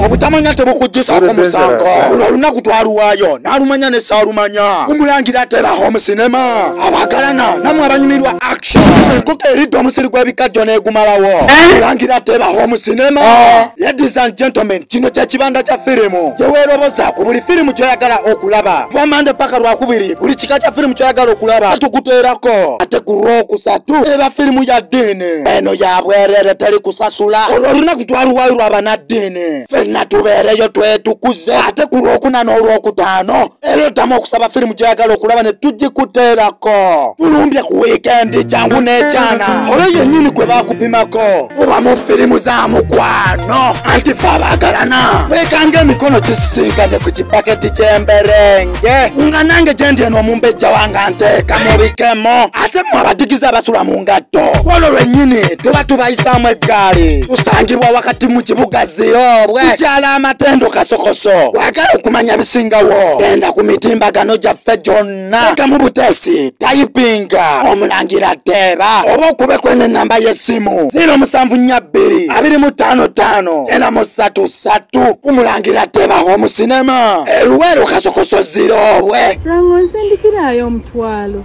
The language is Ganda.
Obutamanya tebukujjisaako musango. Olwo olunaku twaluwaayo n'alumanya ne saalumanya. Kumulangira Teeba Home Cinema. Abaagalana nammwe abanyumirwa action. Enkoko eridde omusiri gw'ebikajjo n'egumalawo. Mulangira Teeba Home Cinema. Ladies and gentlemen, kino kye kibanda kya firimu gye weeroboza ku buli firimu gy'oyagala okulaba. Kuva Mande paka Lwakubiri, buli kika kya firimu ky'oyagala okulaba tukuteerako. Ate ku Lwokusatu eba firimu ya ddiini. Eno ya bwerere, teri kusasula. Olwo olunaku twaluwaayo lwa bannaddiini, ffenna tubeereyo twetukuze. Ate ku Lwokuna n'Olwokutaano era oddamu okusaba firimu gy'oyagala okulaba ne tugikuteerako. Tulumbye ku wiikendi, jangu n'ekyana olwo yennyini gwe baakupimako. Tuba mu firimu za mukwano, anti ffe abaagalana twekanga emikono gisisinkanye ku kipaketi ky'emberenge, nga nange gye ndi eno omumbejja wange anteeka mu bikemo. Ate mmwe abadigize abasula mu ngatto, kwolwo lwennyini tuba tubayisaamu eggaali. Tusangibwa wakati mu kibuga Zirobwe, kukyala Amatendo Kasokoso. Wagala okumanya bisingawo, genda ku mitimbagano gyaffe gyonna, teekamu buteesi tayipinga Omulangira Teeba, oba okubeko n'ennamba y'essimu 0742 255 933. Kumulangira Teeba Home Cinema, Eruweru, Kasokoso, Zirobwe. Lwango, nsindikirayo 500.